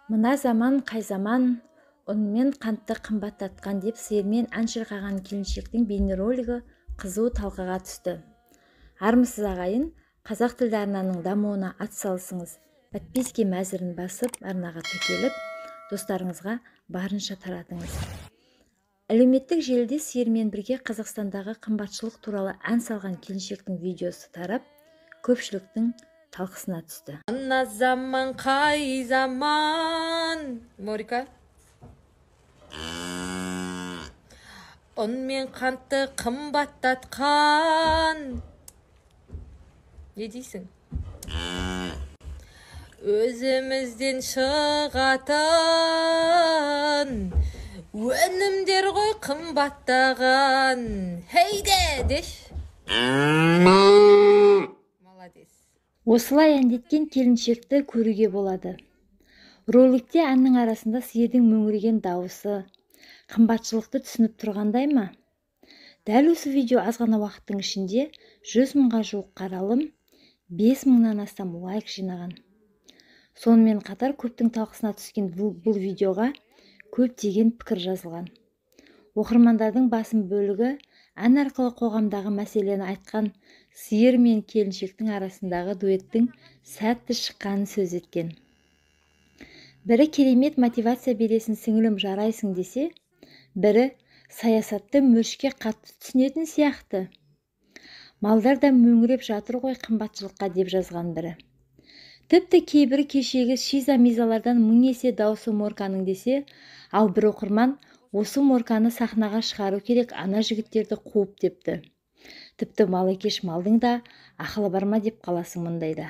Мына заман қай заман, ұн мен қантты қымбаттатқан деп сиырмен ән шырқаған келіншектің бейнеролигі қызу талқыға түсті. Армысыз ағайын, қазақ тілді арнаның дамуына атсалысыңыз. Подписки мәзірін басып, арнаға тіркеліп, достарыңызға барынша таратыңыз. Әлеуметтік желіде сиырмен бірге Қазақстандағы қымбатшылық туралы ән салған келіншектің видеосы тарап, көпшіліктің талқысына түсті. Мына заман қай заман? Морика. Ұн мен қантты қымбаттатқан. Не дейсің? Өзімізден шығатын өнімдер ғой қымбаттаған. Хейде деш. Молодец. Осылай әндеткен келіншекті көруге болады. Роликте әннің арасында сиырдың мөңіреген дауысы, қымбатшылықты түсініп тұрғандай ма? Дәл осы видео аз ғана уақыттың ішінде 100 мыңға жуық қаралым, 5 мыңнан астам лайк жинаған. Сонымен қатар көптің талқысына түскен бұл видеоға көптеген пікір жазылған. Оқырмандардың басым бөлігі ән арқылы қоғамдағы мәселені айтқан сиыр мен келіншектің арасындағы дуэттің сәтті шыққанын сөз еткен. Бірі керемет мотивация бересің сіңілім жарайсың десе, бірі саясатты мөршке қатты түсінетін сияқты. Малдар да мөңіреп жатыр ғой қымбатшылыққа деп жазған бірі. Тіпті кейбірі кешегі шиза-мизалардан мың есе даусы Морканың десе, ал бір оқырман осы Морканы сахнаға шығару керек, ана жігіттерді қуып депті. Тіпті мал екеш малдың да ақылы бар ма деп қаласың мұндайда.